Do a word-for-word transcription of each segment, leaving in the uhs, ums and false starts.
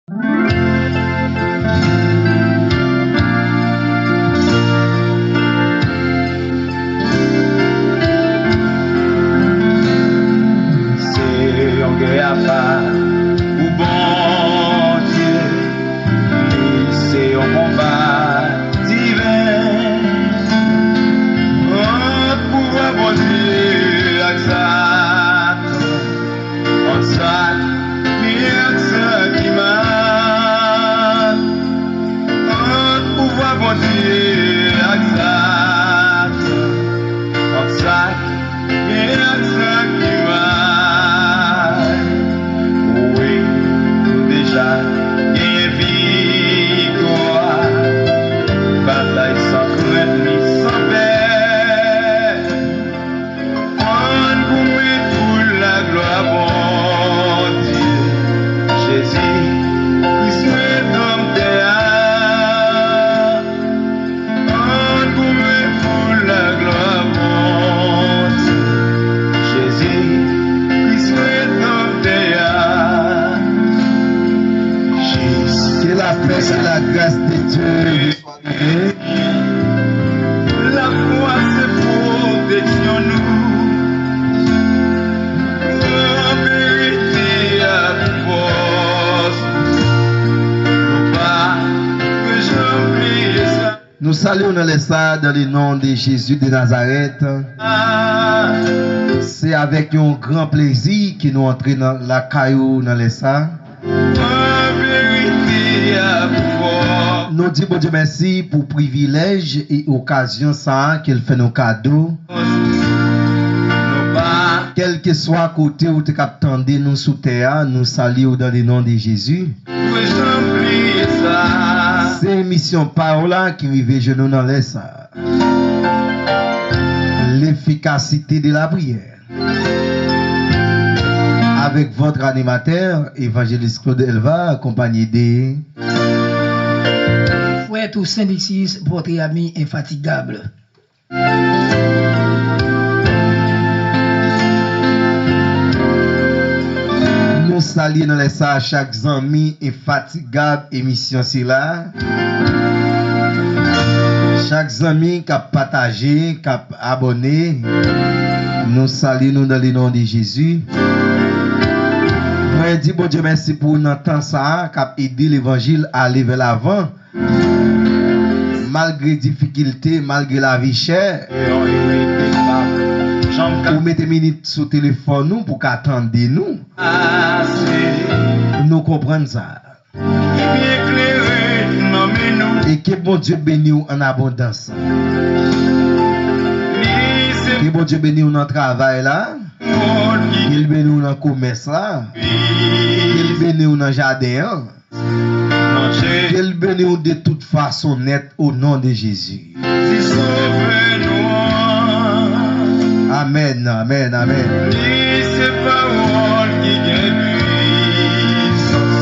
Se yon gè apa pou Bondye, li se yon konba diven ant pouvwa Bondye ak Satan. Ant sa k byen ak sa ki mal, ant pouvwa Bondye ak Satan, ant sa k byen ak sa ki mal. Wi, nou deja genyen viktwa, batay san krent ni san pè. Ann goumen pou laglwa Bondye. Jezi Kris Redanmtè a. Ann goumen pou laglwa Bondye. Jezi Kris Redanmtè a. Jezi. Que la paix et la grâce de Dieu vous soit Lafwa se pwoteksyon nou. Gran verite a pou fòs nou. Nou pa dwe janm bliye sa. Nou salye w nan lè sa a, dans le nom de Jésus de Nazareth. Se avèk yon gran plezi ke nou antre nan lakay ou nan lè sa a. Nou di Bondye mèsi pou privilèj e okazyon sa a ke l fè nou kado. Kèlkeswa kote ou te k ap tande nou sou tè a, nou salye w dans le nom de Jésus. Se emisyon pa w la ki rive jwenn nou nan lè sa a. L'efficacité de la prière. Avec votre animateur, Évangéliste Claude Elva, accompagné de Frère Toussaint Lucius, votre ami infatigable. Nou salye nan lè sa a chak zanmi enfatigab emisyon sila. Chak zanmi k ap pataje, k ap abòne, nou salye nou dans le nom de Jésus. Mwen di Bondye mèsi pou nan tan sa a k ap ede levanjil ale vè lavan. Malgre difikilte, malgre lavi chè, ou mete minit sou telefòn ou pou ka tande nou. Nou konprann sa. E ke Bondye beni w an abondans. Ke Bondye beni w nan travay la. Ke l beni w nan komès la. Ke l beni w nan jaden an. Ke l beni w de tout fason nèt, o non de Jezi. Amèn, amèn, amèn. Li se pawòl ki gen pwisans.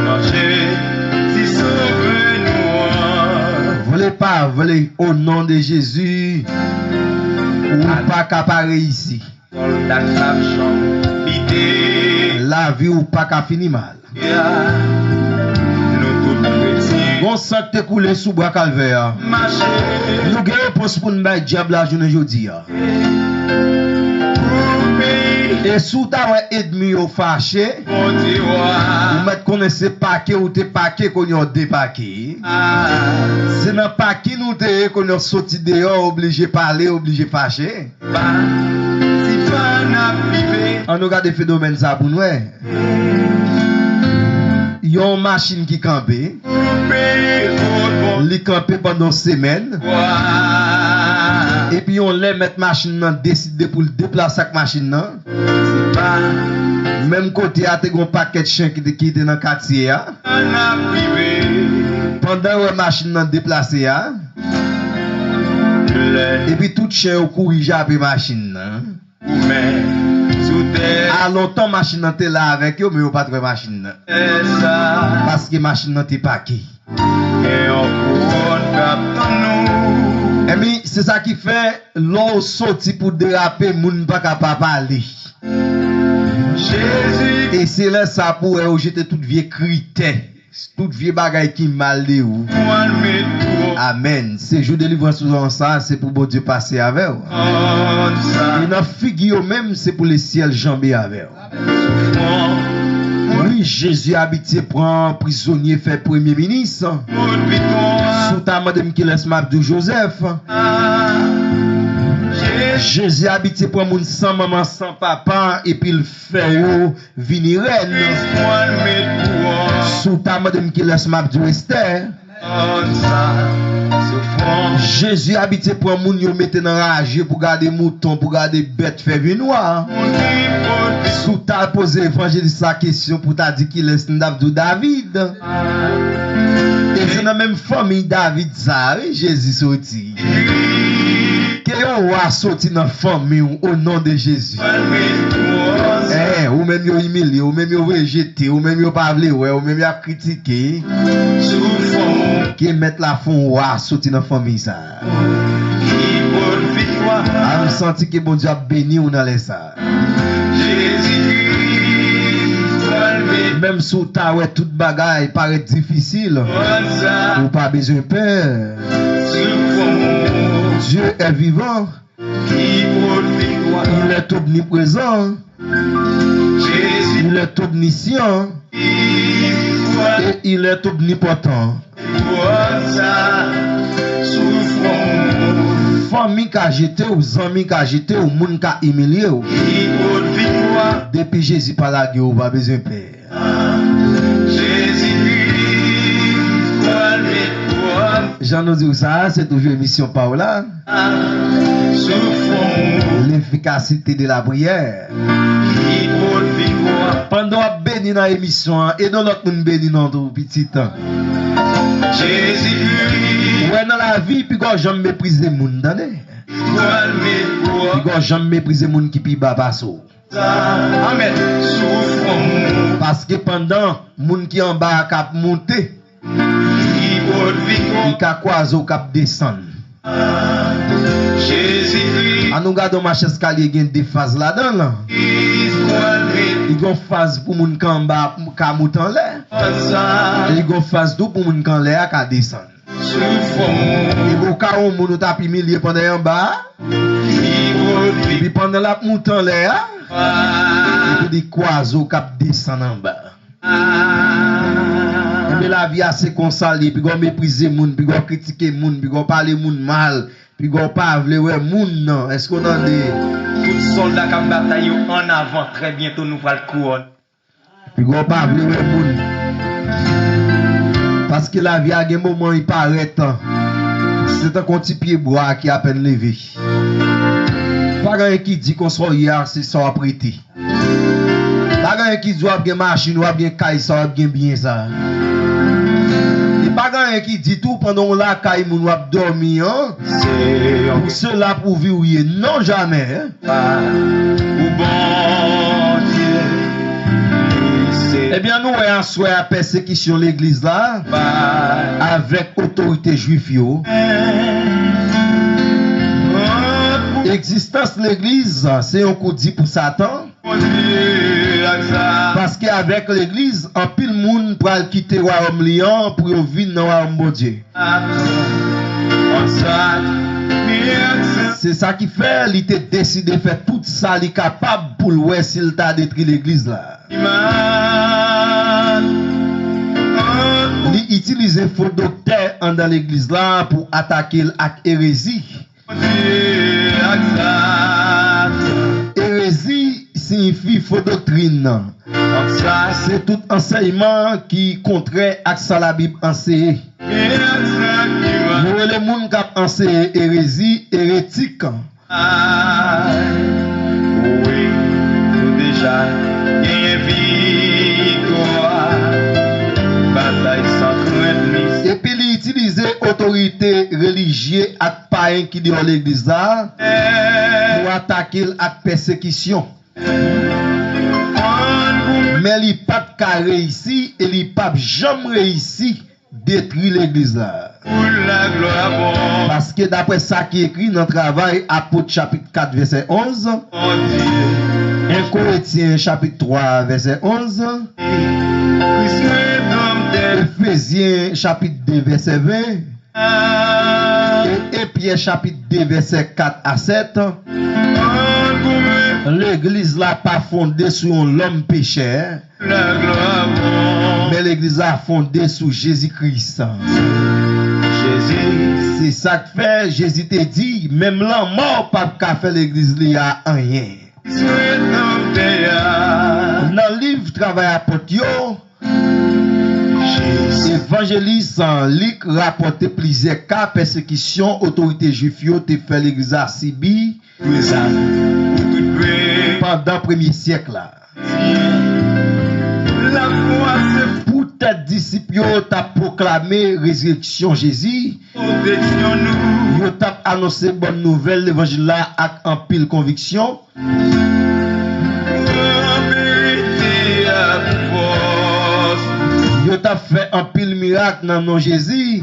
Nan Jezi sove nou an. Vle pa vle, o non de Jezi, ou pa ka pa reyisi. Sòlda k p ap janm pite. Lavi w pa ka fini mal. Gon san k te koule sou bwa Kalvè a. Nou gen repons pou n bay dyab la jounen jodi a. E si w ta wè ènmi yo fache, ou mèt konnen se pake ou te pake, kounye a w depake. Se nan pake nou te ye, kounye a w soti deyò, oblije pale, oblije fache. Ann nou gade fenomèn sa pou n wè. Yon machin ki kanpe. Li kanpe pandan yon semèn. Epi yon lè mèt machin nan deside pou l deplase ak machin nan. Menm kote a te gen yon pakèt chen ki te, ki te nan katye a. Pandan yo wè machin nan deplase a, epi tout chen yo kouri jape machin nan. A lontan machin nan te la avèk yo, men yo pa t wè machin nan. Paske machin nan te pake. Enben, se sa ki fè, lè w soti pou derape, moun pa ka pa pale. E se lè sa pou wè yo jete tout vye kritè, tout vye bagay ki mal de ou. Amèn. Se jou delivrans ou an sa, se pou Bondye pase avè w. E nan figi yo menm, se pou lesyèl janbe avè w. Wi, Jezi abitye pran prizonye fè premye minis. Si w ta mande m kilès m ap di w, Jozèf. Jezi abitye pran moun san manman, san papa, epi l fè yo vini rèn. Si w ta mande m kilès m ap di w, Estè. Jezi abitye pran moun yo mete nan raje pou gade mouton, pou gade bèt fè vin wa. Si w ta poze evanjelis la kesyon pou ta di kilès, m t ap di w David. E se nan menm fanmiy David sa a, wi, Jezi soti. Ke yon wa soti nan fanmi w, o non de Jezi. Eh, ou menm yo imilye, ou menm yo rejete, ou menm yo pa vle wè, ou menm y ap kritike. Ke mèt la fè yon wa soti nan fanmi sa a. A, m santi ke Bondye ap beni w nan lè sa a. Menm si w ta wè tout bagay parèt difisil, ou pa bezwen pè. Dieu est vivant. Il est omniprésent. Il est omniscient. Et il est omnipotent. Fanmi ka jete w, zanmi ka jete w, moun ka imilye w. Depi Jezi pa lage w, ou pa bezwen pè. Jan nou di w sa, se toujou emisyon pa w la. L'efficacité de la prière. Pandan w ap beni nan emisyon an, ede yon lòt moun beni non tou, pitit. Ou wè nan lavi, piga w janm meprize moun, tande. Piga w janm meprize moun ki pi ba pase w. Amèn. Paske pandan moun ki anba a k ap monte, li ka kwaze w k ap desann. An nou gade yon mach eskalye gen de faz ladan l. Li gen yon faz pou moun k anba a ka monte anlè. E li gen yon faz tou pou moun k anlè a ka desann. Epi ou ka yon moun ou t ap imilye pandan y anba a, epi pandan l ap moute anlè a, epi li kwaze w k ap desann anba. Ebyen lavi a se konsa l ye, piga w meprize moun, piga w kritike moun, piga w pale moun mal, piga w pa vle wè moun nan. Èske w tande? Tout sòlda k ap batay yo ann avan, trè byento nou pral kouwòn. Piga w pa vle wè moun. Paske lavi a gen moman li parèt, se tankou yon ti pye bwa ki apèn leve. Pa gen anyen ki di konsa w ye a, se sa w ap rete. Pa gen anyen ki di w ap gen machin, w ap gen kay sa, w ap gen byen sa. E pa gen anyen ki di tou pandan w lakay moun w ap dòmi an, pou sela pou vi w ye. Non, jamè. Ou Bondye. Ebyen, nou wè aswè a pèsekisyon legliz la avèk otorite jwif yo. Egzistans legliz se yon koudi pou Satan. Paske avèk legliz, anpil moun pral kite wayòm li an pou yo vin nan wayòm Bondye. Se sa ki fè li te deside fè tout sa li kapab pou l wè si l ta detwi legliz la. Li itilize fo doktè anndan legliz la pou atake l ak erezi. Erezi siyifi fo doktrin. Se tout ansèyman ki kontrè ak sa Labib anseye. Yo rele moun k ap anseye erezi eretik. Wi, nou deja genyen viktwa. Batay san krent ni. Epi li itilize otorite relijye ak payen ki deyò legliz la pou atake l ak pèsekisyon. Men li p ap ka reyisi e li p ap janm reyisi detwi legliz la. Paske daprè sa ki ekri nan Travay Apot chapit kat vèsè onz, En Korentyen chapit twa vèsè onz. Efezyen chapit de vèsè ven. E, e Pyè chapit de vèsè kat a sèt. Legliz la pa fonde sou yon lòm pechè. Men legliz la fonde sou Jezi Kris. Se sa k fè Jezi te di, menm lanmò p ap ka fè legliz li a anyen. Nan liv Travay Apot yo, evanjelis Lik rapòte plizyè ka pèsekisyon otorite jwif yo te fè legliz la sibi pandan premye syèk la. Poutèt disip yo t ap pwoklame rezireksyon Jezi, yo t ap anonse bòn nouvèl levanjil la ak anpil konviksyon. Yo t ap fè anpil mirak nan non Jezi.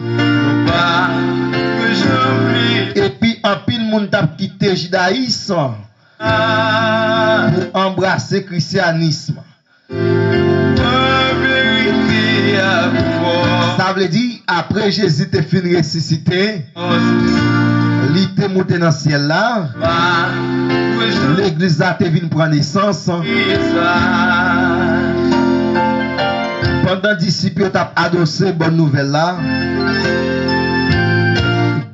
Epi anpil moun t ap kite jidayis pou anbrase krisyanis. Sa vle di, apre Jezi te fin resisite, li te moute nan syèl la, legliz la te vin pran nesans. Pandan disip yo t ap anonse bòn nouvèl la,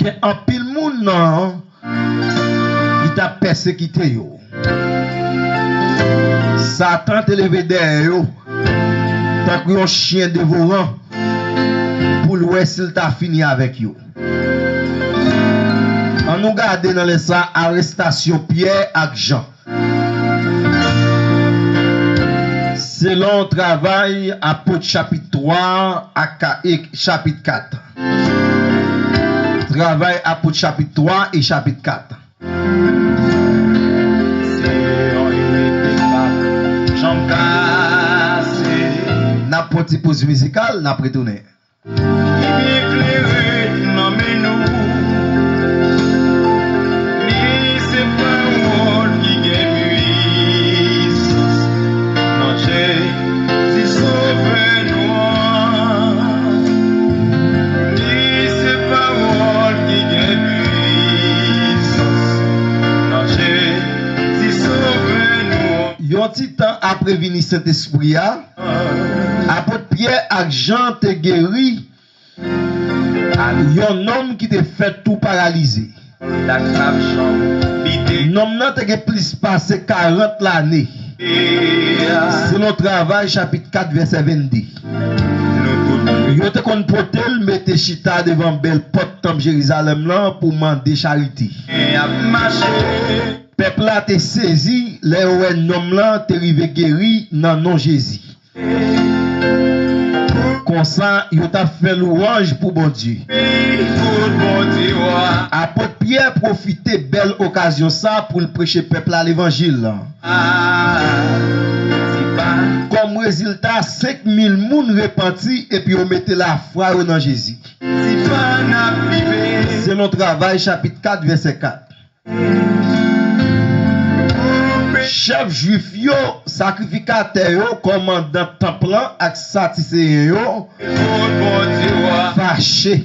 gen anpil moun nan ki t ap pèsekite yo. Satan te leve dèyè yo tankou yon chen devoran pou l wè si l ta fini avèk yo. Ann nou gade nan lè sa a arestasyon Pyè ak Jan. Selon Travay Apot chapit twa ak ka-, e chapit kat. Travay Apot chapit twa e chapit kat. Se yon limit ki p ap janm kase. N ap pran ti poz mizikal, n ap retounen. Ki byen klere nan men nou. Li se pawòl ki gen pwisans. Non Jezi Sovè nou an. Li se pawòl ki gen pwisans. Non Jezi Sovè nou an. Yon ti tan apre vini Sentespri a, apot Pyè ak Jan te geri yon nonm ki te fèt tou paralize. Nonm nan te gen plis pase karant lane. Selon Travay, chapit kat, vèsè vennde. Yo te konn pote l mete chita devan bèl pòt tanp Jerizalèm lan pou mande charite. Pèp la te sezi lè yo wè nonm lan te rive geri nan non Jezi. Konsa, yo t ap fè lwanj pou Bondye. Apot Pyè pwofite bèl okazyon sa pou l preche pèp la levanjil. Kòm rezilta, senk mil moun repanti epi yo mete lafwa yo nan Jezi. Selon Travay, chapit kat, vèsè kat. Chèf Jwif yo, sakrifikatè yo, kòmandan tanp lan ak Sadiseyen yo fache.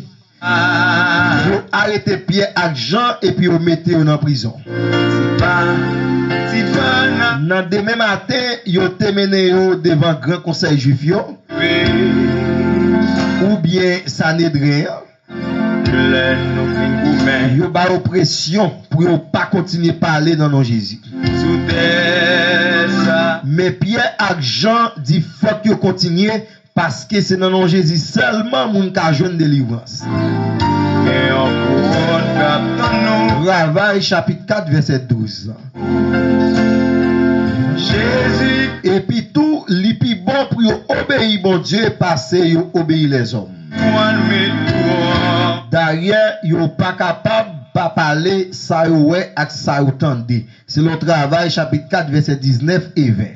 Yo arete Pyè ak Jan epi yo mete yo nan prizon. Nan demen maten, yo te mennen yo devan gran konsèy Jwif yo, oubyen Sanedren an. Yo ba yo presyon pou yo pa kontinye pale nan non Jezi. Men Pyè ak Jan di fòk yo kontinye, paske se nan non Jezi sèlman moun ka jwenn delivrans. Travay, chapit kat, vèsè douz. Epi tou, li pi bon pou yo obeyi Bondye pase yo obeyi lèzòm. Dayè, yo pa kapab pa pale sa yo wè ak sa yo tande. Selon Travay, chapit kat, vèsè diznèf e ven.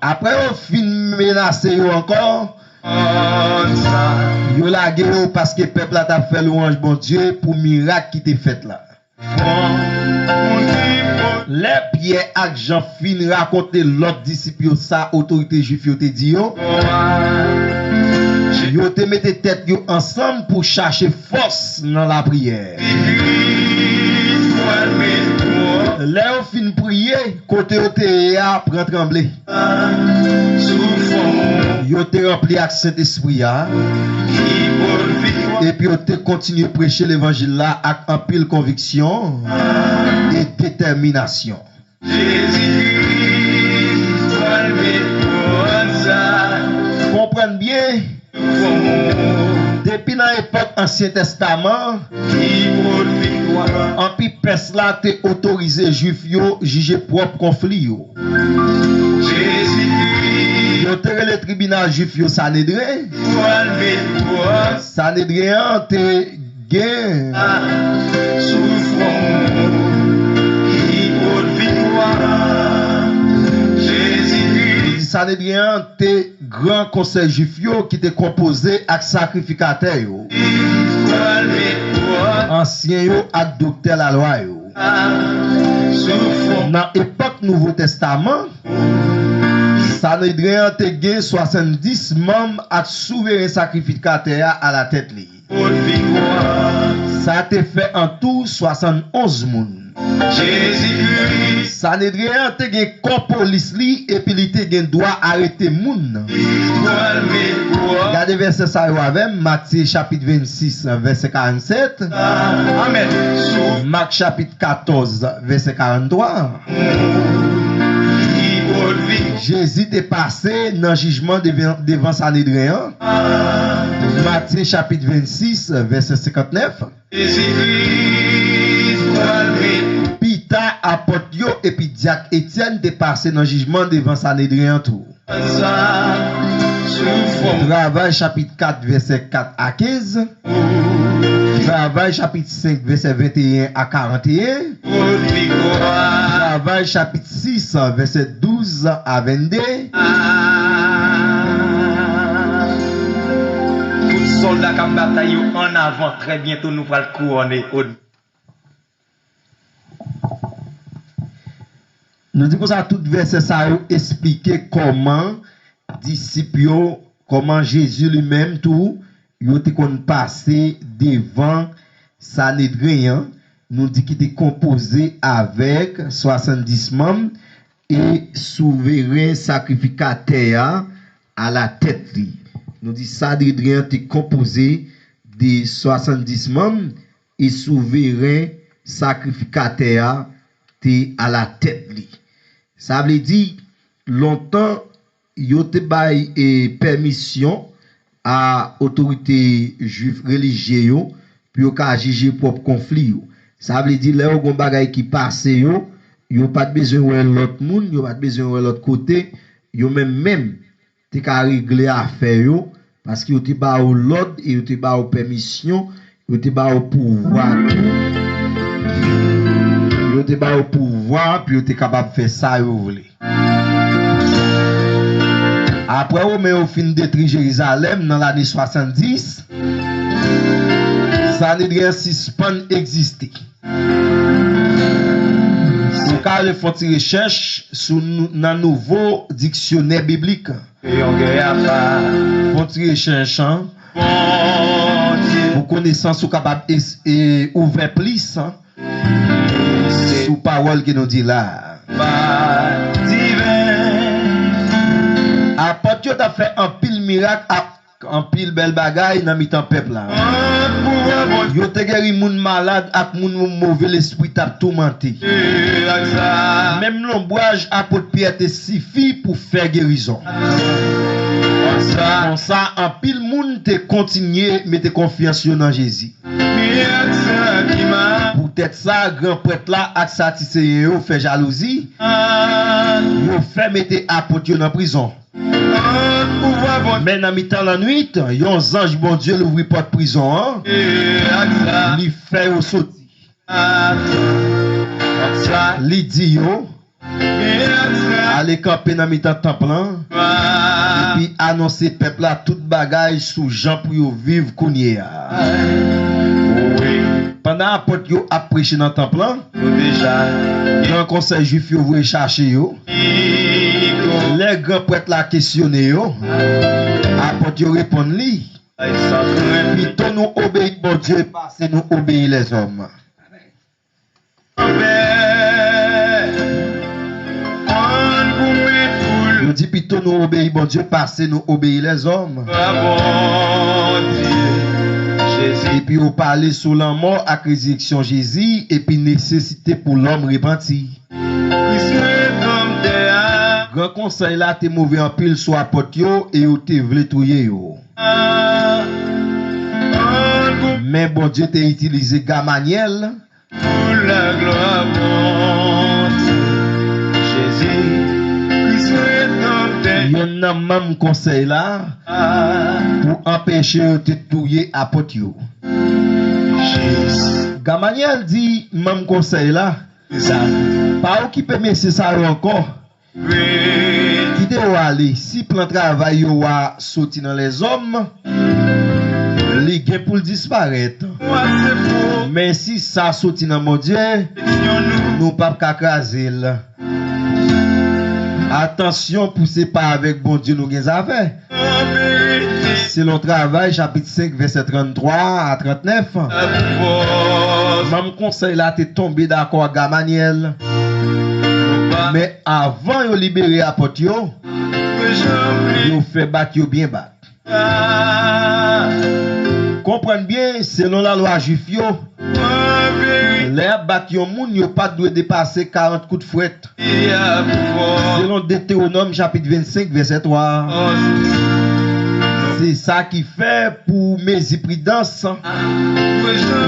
Apre yo fin menase yo ankò, Yo lage yo paske pèp la t ap fè lwanj Bondye pou mirak ki te fèt la. Lè Pyè ak Jan fin rakonte lòt disip yo sa otorite jwif yo te di yo, yo te mete tèt yo ansanm pou chache fòs nan lapriyè. Lè yo fin priye, kote yo te ye a pran tranble. Yo te ranpli ak Sentespri a, epi yo te kontinye preche levanjil la ak anpil konviksyon e detèminasyon. Konprann byen, depi nan epòk Ansyen Tèstaman, anpi Pès la te otorize Jwif yo jije pwòp konfli yo. Yo te rele tribinal Jwif yo Sanedren. Sanedren an te gen Sanedren an te gran konsèy jwif yo ki te konpoze ak sakrifikatè yo, ansyen yo ak doktè lalwa yo. Nan epòk Nouvo Tèstaman, Sanedren an te gen swasanndis manm ak souveren sakrifikatè a alatèt li. Sa te fè antou swasannonz moun. Sanedren an te gen kò polis li epi li te gen dwa arete moun. Gade vèsè sa yo avè m, Matye chapit vennsis, vèsè karannsèt, Mak chapit katòz, vèsè karanntwa. Jezi te pase nan jijman devan, devan Sanedren an. Matye chapit vennsis, vèsè senkantnèf. Pita, apòt yo epi dyak Etyèn te pase nan jijman devan Sanedren an tou. Travay chapit kat, vèsè kat a kenz. Travay chapit senk, vèsè venteyen a karanteyen. Travay chapit sis, vèsè douz a vennde. Tout sòlda k ap batay yo ann avan, trè byento nou pral kouwone. Nou di konsa, tout vèsè sa yo esplike kòman disip yo, kòman Jezi li menm tou, yo te konn pase devan Sanedren an, nou di ki te konpoze avèk swasanndis manm e souveren sakrifikatè a alatèt li. Nou di Sanedren an te konpoze de swasanndis manm e souveren sakrifikatè a te alatèt li. Sa vle di, lontan, yo te bay, e, pèmisyon a otorite jwif relijye yo pou yo ka jije pwòp konfli yo. Sa vle di, lè yo gen yon bagay ki pase yo, yo pa t bezwen wè lòt moun, yo pa t bezwen wè lòt kote, yo menm menm te ka regle afè yo, paske yo te ba yo lòd e yo te ba yo pèmisyon, yo te ba yo pouvwa tou. Yo te ba yo pouvwa pou yo te kapab fè sa yo vle. Apre Women yo fin detwi Jerizalèm nan lane swasanndis, Sanedren an sispann egziste. Ou ka ale fè yon ti rechèch sou nou, nan Nouvo Diksyonè Biblik. Fè yon ti rechèch, an. Pou konesans ou kapab es-, e, ouvè plis, an, sou pawòl ke nou di la a. Apòt yo t ap fè anpil mirak ak anpil bèl bagay nan mitan pèp la. Yo te geri moun malad ak moun move lespri t ap toumante. Menm lonbraj apot Pyè te sifi pou fè gerizon. Konsa, anpil moun te kontinye mete konfyans yo nan Jezi. Poutèt sa, gran prèt la ak Sadiseyen yo fè jalouzi. Yo fè mete apot yo nan prizon. Men nan mitan lannwit, yon zanj Bondye louvri pòt prizon an. Li fè yo soti. Li di yo, "Ale kanpe nan mitan tanp lan, Epi anonse pèp la tout bagay sou jan pou yo viv kounye a. Pandan apot yo ap preche nan tanp lan, gran konsèy jwif yo voye chache yo. Lè gran prèt la kesyone yo, apot yo reponn li, pito nou obeyi Bondye pase nou obeyi lèzòm. Yo di pito nou obeyi Bondye pase nou obeyi lèzòm. Epi yo pale sou lanmò ak rezireksyon Jezi epi nesesite pou lòm repanti. Gran konsèy la te move anpil sou apot yo e yo te vle touye yo. Men Bondye te itilize Gamanyèl, Pou laglwa Bondye, Jezi Kris retanpte. Yonn nan manm konsèy la pou anpeche yo te touye apot yo. Jezi. Gamanyèl di manm konsèy la, pa okipe mesye sa yo ankò. Kite yo ale. Si plan travay yo a soti nan lèzòm, li gen pou l disparèt. Men si sa soti nan Bondye, nou p ap ka kraze l. Atansyon pou se pa avèk Bondye nou gen zafè. Selon Travay, chapit senk, vèsè tranntwa a trantnèf, manm konsèy la te tonbe dakò ak Gamanyèl. Men avan yo libere apot yo, yo fè bat yo byen bat. Konprann byen, selon lalwa jwif yo, lè y ap bat yon moun, yo pa t dwe depase karant kout fwèt. Selon Detewonòm chapit vennsenk, vèsè twa, se sa ki fè pou mezi pridans,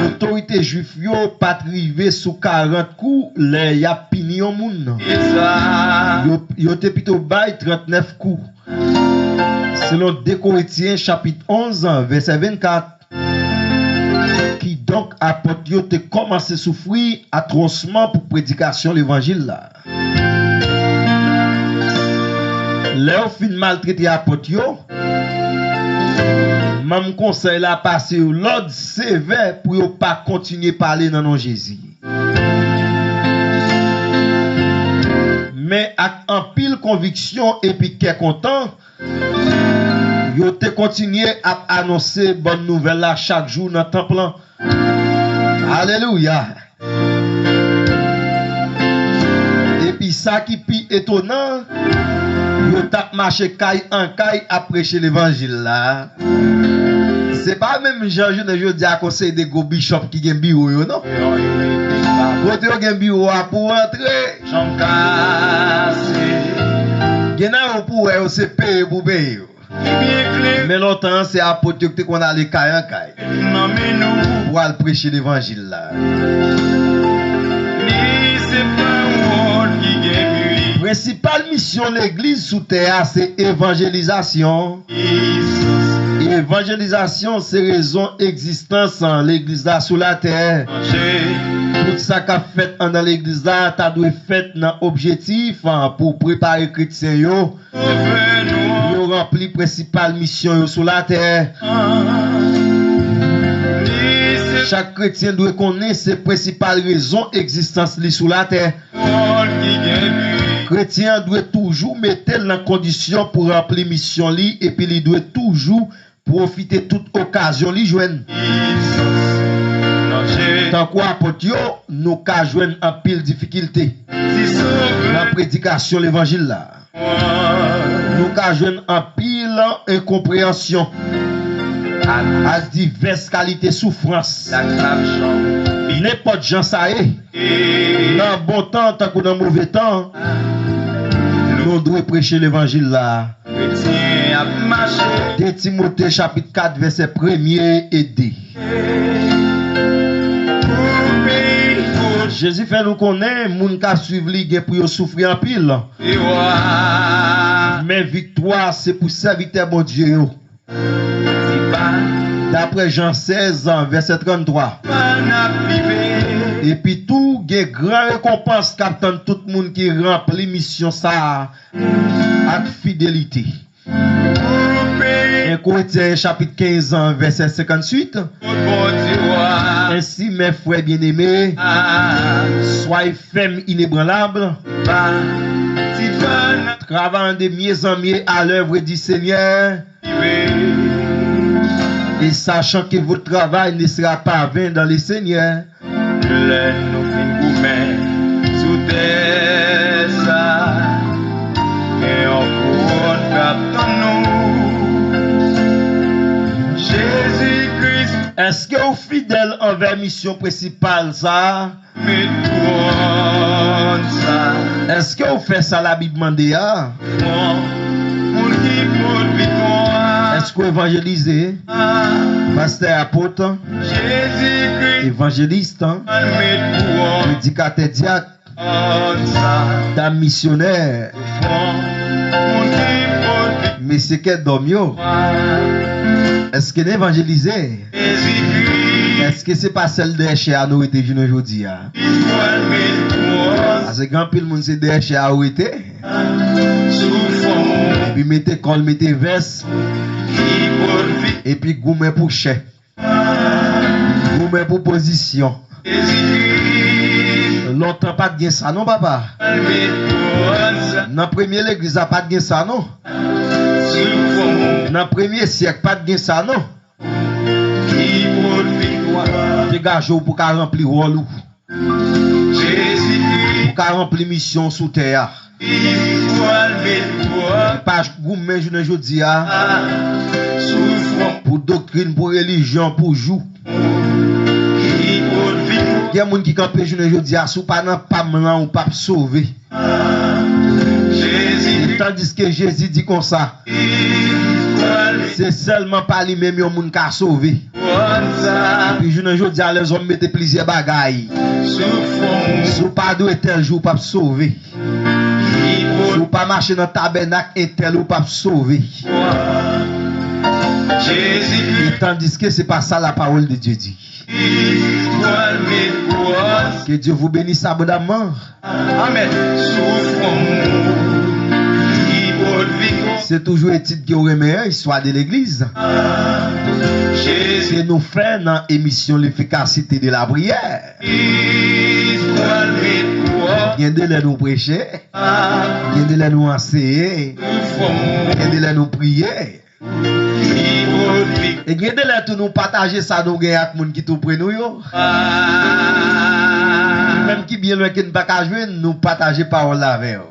otorite jwif yo pa t rive sou karant kou lè y ap pini yon moun. Yo, yo te pito bay trantnèf kou. Selon de Korentyen chapit onz, vèsè vennkat, kidonk apot yo te kòmanse soufri atwòsman pou predikasyon levanjil la. Lè yo fin maltrete apot yo, manm konsèy la pase yo lòd sevè pou yo pa kontinye pale nan non Jezi. Men ak anpil konviksyon epi kè kontan, yo te kontinye ap anonse bòn nouvèl la chak jou nan tanp lan. Alelouya! Epi sa ki pi etonan, yo t ap mache kay an kay ap preche levanjil la. Se pa menm jan jounen jodi a konsèy de gwo bishop ki gen biwo yo, non. Kote yo gen biwo a pou w antre. Gen nan yo pou wè yo se peye pou peye yo. Men lontan an, se apot yo ki te konn ale kay an kay pou al preche levanjil la. Prensipal misyon legliz sou tè a se evanjelizasyon. Evanjelizasyon se rezon egzistans legliz la sou latè. Tout sa k ap fèt anndan legliz la ta dwe fèt nan objektif pou prepare kretyen yo pou yo ranpli prensipal misyon yo sou latè. Chak kretyen dwe konnen se prensipal rezon egzistans li sou latè. Kretyen an dwe toujou mete l nan kondisyon pou ranpli misyon li epi li dwe toujou pwofite tout okazyon li jwenn. Tankou apot yo, nou ka jwenn anpil difikilte nan predikasyon levanjil la. Nou ka jwenn anpil enkonpreyansyon ak divès kalite soufrans. Nenpòt jan sa ye, nan bon tan tankou nan move tan, nou dwe preche levanjil la. De Timote chapit kat vèsè premye e de. Jezi fè nou konnen moun k ap swiv li gen pou yo soufri anpil. Men viktwa se pou sèvitè Bondye yo. Daprè Jan sèz, vèsè tranntwa. Epi tou, gen gran rekonpans k ap tann tout moun ki ranpli misyon sa a ak fidelite. En Korentyen chapit kenz, vèsè senkantuit. Ensi, mes frères bien-aimés, soyez fermes, inébranlables, travaillant de mieux en mieux à l'œuvre du Seigneur, et sachant que votre travail ne sera pas vain dans le Seigneur. Lè nou fin goumen sou tè sa, gen yon kouwòn k ap tann nou. Jezi Kris. Èske w fidèl anvè misyon prensipal sa a? Met kouwòn sa. Èske w fè sa Labib mande a? Bon, moun ki pot vikwa. Èske w evanjelize? Pastè, apot, Jezi Kris, evanjelis, met kouwòn, predikatè, dyak, dam misyonè, bon, moun ki pot vikwa. Mesye kè dòm yo. Èske n evanjelize? Èske se pa sèl dèyè chè a nou rete jounen jodi a? Paske gen anpil moun se dèyè chè a yo rete. Epi mete kòl, mete vès. Epi goumen pou chè. Goumen pou pozisyon. Lontan pa t gen sa non, papa. Nan premye legliz la pa t gen sa non. Nan premye syèk pa t gen sa non. Degaje w pou ka ranpli wòl ou. Pou ka ranpli misyon w sou tè a. Pa goumen jounen jodi a pou doktrin, pou relijyon, pou jou. Gen moun ki kanpe jounen jodi a, si w pa nan pa m lan, ou p ap sove. Tandiske Jezi di konsa, se sèlman pa li menm yon moun ka sove. Epi jounen jodi a, lèzòm mete plizyè bagay. Si w pa dwe tèl jou, ou p ap sove. Si w pa mache nan tabènak entèl, ou p ap sove. E tandiske se pa sa la parole de Dieu dit. Que Dieu vous bénisse abondamment. Amèn. Se toujou etid ke w renmen an, istwa de legliz. Ke nou fè nan emisyon L'efficacité de la prière. Gen de lè nou preche, gen de lè nou anseye, gen de lè nou priye. E gen de lè tou nou pataje sa nou gen ak moun ki tou pre nou yo. Menm ki byen lwen ke n pa ka jwenn, nou pataje pawòl la avè yo.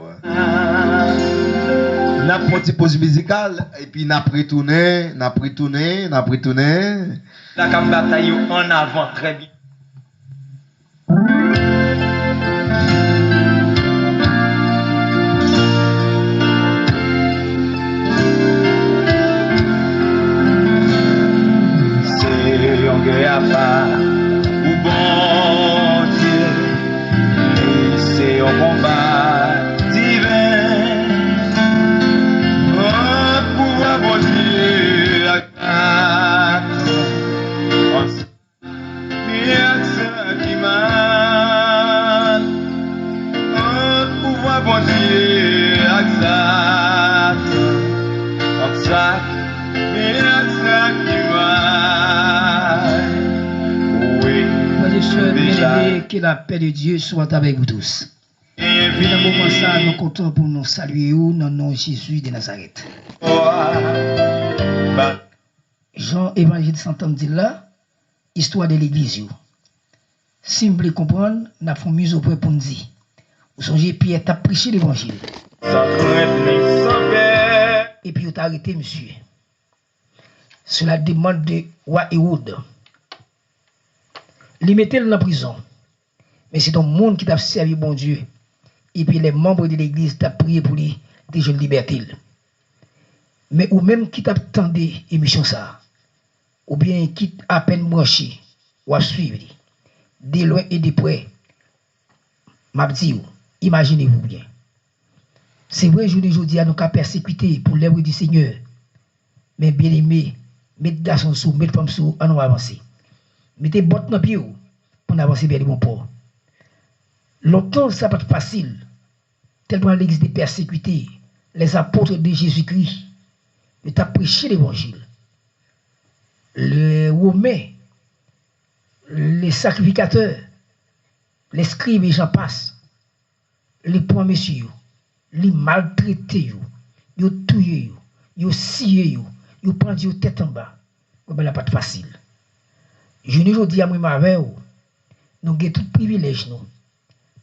N ap fè yon ti poz mizikal, epi n ap retounen, n ap retounen, n ap retounen. Lakam batay yo an avan, trè byen. Se yon gè apa pou Bondye, li se yon konba diven ant pouvwa Bondye ak Satan. Ak sa ki mal, ant pouvwa Bondye ak Satan, ant sa ki byen ak sa ki mal. Wi, frè e sè byeneme, ke lapè de Dye swa avèk vous tous. Nan moman sa, nou kontan pou nou salye ou nan non Jezi de Nazarèt. Jan evanjelis Santan di l la, istwa de legliz yo. Si n vle konprann, n ap fè yon mizopwen pou n di, ou sonje Pyè t ap preche levanjil. San krent ni san pè. Epi yo t arete misye. Sou la demann de wa Ewòd. Li mete l nan prizon. Men se t yon moun ki t ap sèvi Bondye. Epi lè manm de legliz t ap priye pou li, li te jwenn libète l. Men ou menm ki t ap tande emisyon sa a, oubyen ki t apèn branche, w ap swiv li. De lwen e de prè, m ap di w, imajine w byen. Se vre, jounen jodi a, nou ka pèsekite pou lèv di Senyè. Men byeneme, met gason sou, met fanm sou, ann nou avanse. Mete bòt nan pye w pou n avanse vè le bon pò. Lontan, sa pa t fasil. Tèlman legliz te pèsekite, les apôtres de Jésus-Christ yo t ap preche levanjil. Le Women, le sakrifikatè, leskrib e jan pas, li pran mesye yo, li maltrete yo, yo touye yo, yo siye yo, yo pandye yo tèt anba. Bagay la pa t fasil. Jounen jodi a, mwen menm avè w, nou gen tout privilèj nou,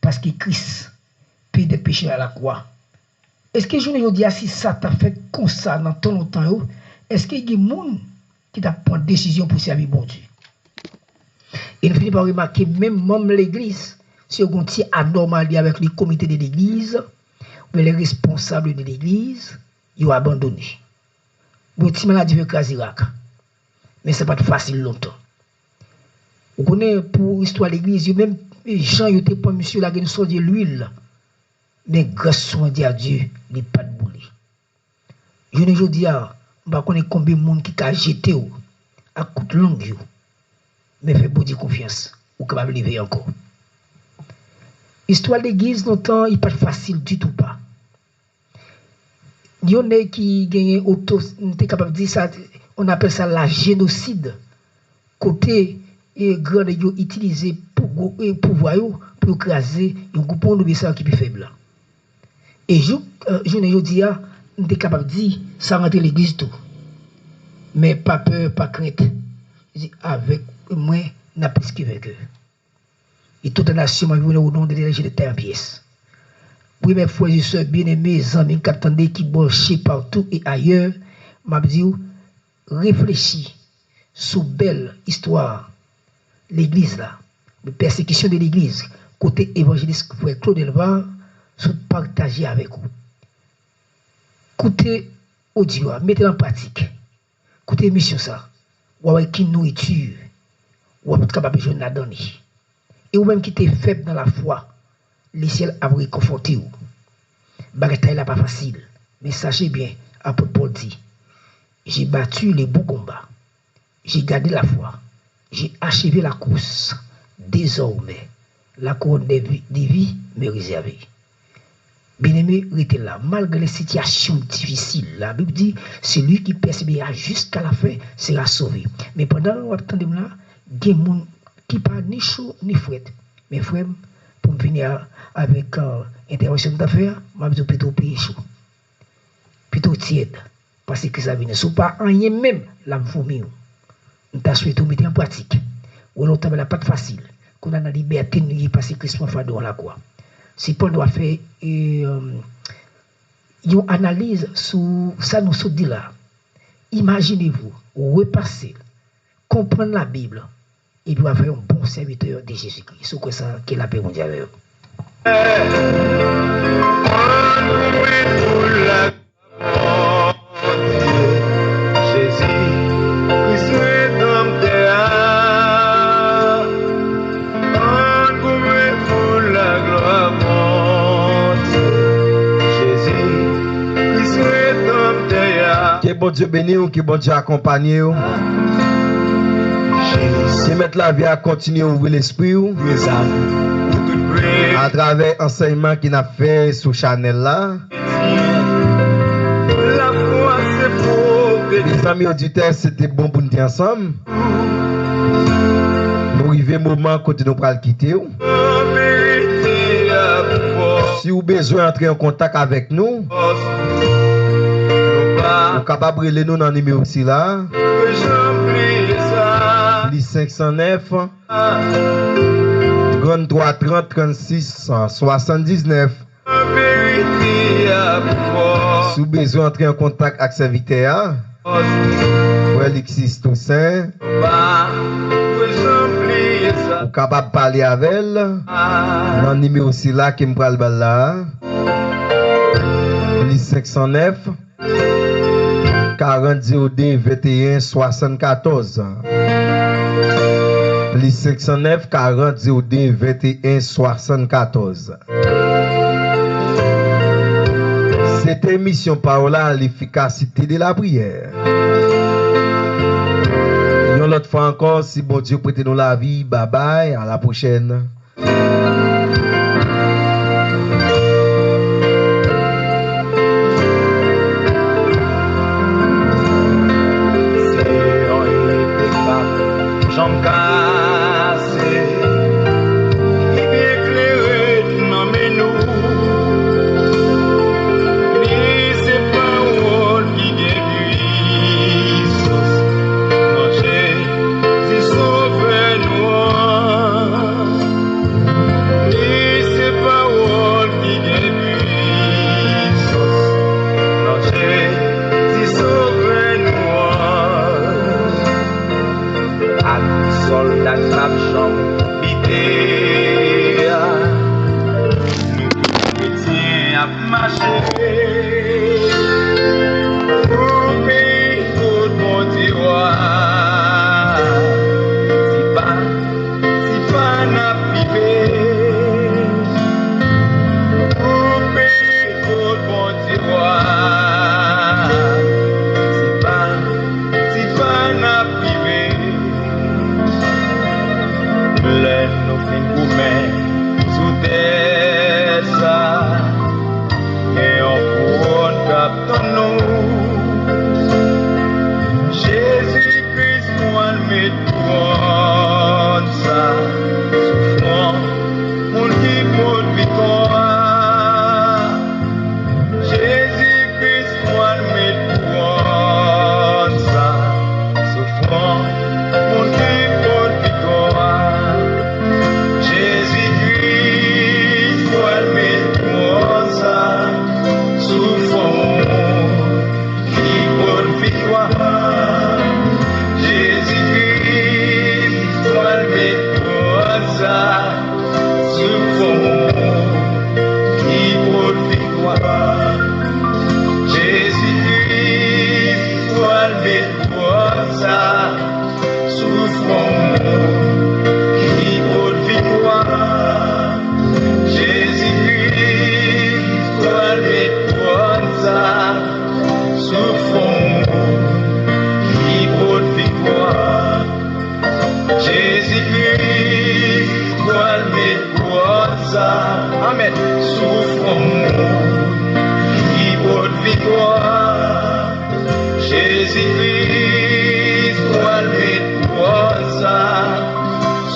paske Kris peye dèt peche a lakwa. Èske jounen jodi a, si sa ta fèt konsa nan tan lontan yo, èske gen moun ki t ap pran desizyon pou sèvi Bondye? E n fini pa remake, menm manm legliz, si yo gen yon ti anòmali avèk li, komite de legliz, oubyen les responsables de legliz, yo abandone. Bon, ti maladi fè kraze rak. Men sa pa t fasil lontan. Ou konnen, pou istwa legliz, yo menm, jan yo te pran misye, lage l sou de lwil. Men gras sou Bondye a Dye, li pa t boule. Jounen jodi a, m pa konnen konbyen moun ki ka jete w ak kout lang yo. Men fè Bondye konfyans, ou kapab leve ankò. Istwa legliz lontan, li pa t fasil ditou pa. Yon nèg ki genyen oto, m te kapab di sa, on appelle ça la jenosid. Kote, e, gran nèg yo itilize pou gwo, e, pouvwa yo pou yo kraze yon gwoup moun oubyen sa ki pi fèb la. E jouk, e, jounen jodi a, m te kapab di sa rantre legliz tou. Men pa pè, pa krent. Li di, avèk mwen, n ap plis ke venkè. E tout nasyon m ap viv o non de Letènèl, je te taille en pièces. Wi, mes frères et sœurs bien-aimés, zanmi k ap tande, ki branche partout et ailleurs, m ap di w, reflechi sou bèl istwa legliz la, de pèsekisyon de legliz, kote evanjelis frè Claude Elva sot pataje avèk ou. Koute odyo a, mete l an pratik. Koute emisyon sa, w a wè ki nouriti w ap kapab jwenn ladan li. E ou menm ki te fèb nan lafwa, Lesyèl ap rekonfòte w. Bagay tay la pa fasil, men sache byen, apot Pòl di, j'ai battu le bon combat, j'ai gardé la foi, j'ai achevé la course, désormais, la couronne de vi- de vie m'est réservée. Byeneme, rete la. Malgre les situations difisil, Labib di, celui qui persévérera jusqu'à la fin sera sauvé. Men pandan w ap tande m la, gen moun ki pa ni cho ni frèt. Men frè m, pou m fini a- avèk, euh, entèvansyon m ta fè a, m ap di w pito w peye cho. Pito w tyèd. Pase Kris la vini. Si w pa anyen menm, l ap vomi w. M ta swete w mete l an pratik. Wè lontan bagay la pa t fasil. Kounye a nan libète nou ye pase Kris pran fado an lakwa. Sepandan w ap fè, e, yon analiz sou sa nou sot di la. Imajine vou, repase l, konprann Labib, epi w ap fè yon bon sèvitè de Jezikri. Si w kwè sa, ke lapè Bondye avè w. Ann goumen pou laglwa Bondye, Jezi, Kris Redanmtè a. Ann goumen pou laglwa Bondye, Jezi, Kris Redanmtè a. Ke Bondye beni w, ke Bondye akonpanye w. Ke Mèt lavi a kontinye ouvri lespri w atravè ansèyman ke n ap fè sou chanèl la. Mezanmi oditè, se te bon pou n te ansanm. Nou rive moman kote nou pral kite w. Si w bezwen antre an kontak avèk nou, ou kapab rele nou nan nimewo sila, plis senk san nèf, tranntwa trant, trannsis swasanndiznèf. Si w bezwen antre an kontak ak sèvitè a, Frè Liksis Tousen, ou kapab pale avè l nan nimewo sila ke m pral ba l la a, plis senk san nèf, karant zewo de venteyen swasannkatòz. Plis senk san nèf, karant zewo de venteyen swasannkatòz. Se te emisyon Pawòl a, lefikasite de lapriyè. Yon lòt fwa ankò, si Bondye prete nou lavi, babay, a la pwochèn.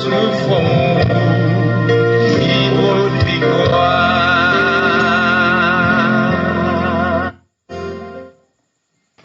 Tout fòm.